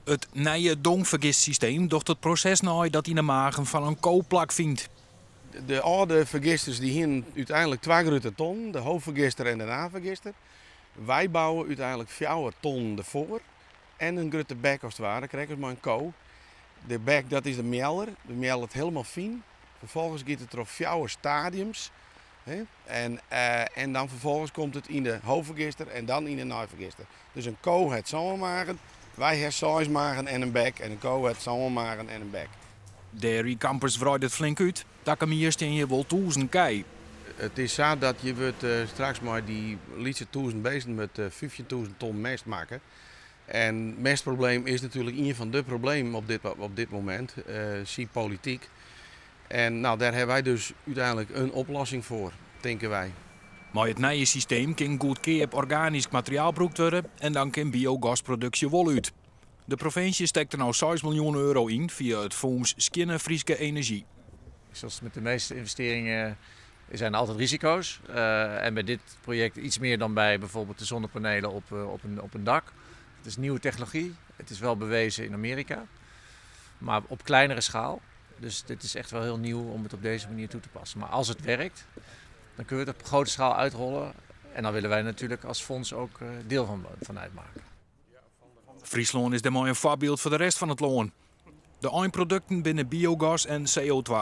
It nije dongfergistsysteem docht it proses nei dat yn 'e magen fan in ko plakfynt. De âlde fergisters dy hienen úteinlik twa grutte tonnen, de hoofdfergister en de nafergister. Wy bouwe úteinlik fjouwer tonnen derfoar en in grutte bek as it ware, krekt as mei in ko. De bek dat is de mealler, de meallet hielendal fyn. Ferfolgens giet it troch fjouwer stadiums. En, en dan ferfolgens komt it yn de hoofdfergister en dan yn de neifergister. Dus in ko hat sân magen, wy ha seis magen en in bek en in ko hat sân magen en in bek. Dairy Campus wreidet flink út. Takom jier stean hjir wol 1000 kij. It is sa dat je wurdt straks mei dy lytse 1000 bisten wurdt 15.000 ton mest makke. En mestprobleem is natuerlik ien fan de problemen op dit momint, zie polityk. En no, dêr hawwe wy dus úteinlik in oplossing foar, tinke wy. Mei it nije systeem kin goedkeap organysk materiaal brûkt wurde en dan kin biogasproduksje wol út. De provinsje stekt der no 6 miljoen euro yn fia it Fûns Skjinne Fryske Enerzjy. Zoals met de meeste investeringen zijn er altijd risico's. En bij dit project iets meer dan bij bijvoorbeeld de zonnepanelen op een dak. Het is nieuwe technologie. Het is wel bewezen in Amerika, maar op kleinere schaal. Dus dit is echt wel heel nieuw om het op deze manier toe te passen. Maar als het werkt, dan kunnen we het op grote schaal uitrollen. En dan willen wij natuurlijk als fonds ook deel van uitmaken. Fryslân is dêrmei in foarbyld foar de rest fan it lân. De einprodukten binne biogas en CO2.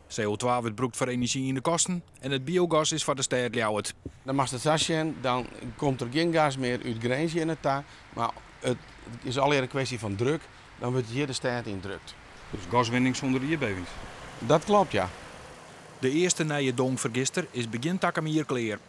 CO2 wurdt brûkt foar enerzjy yn de kasten en it biogas is foar de stêd Ljouwert. Dan moatst it sa sjen, dan komt der gjin gas mear út Grins hjir nei ta, mar it is allegear in kwestje fan druk, dan wurdt hjir de stêd yndrukt. Dus gaswinning sûnder ierdbevings? Dat kloppet, ja. De earste nije dongfergister is begjin takom jier klear.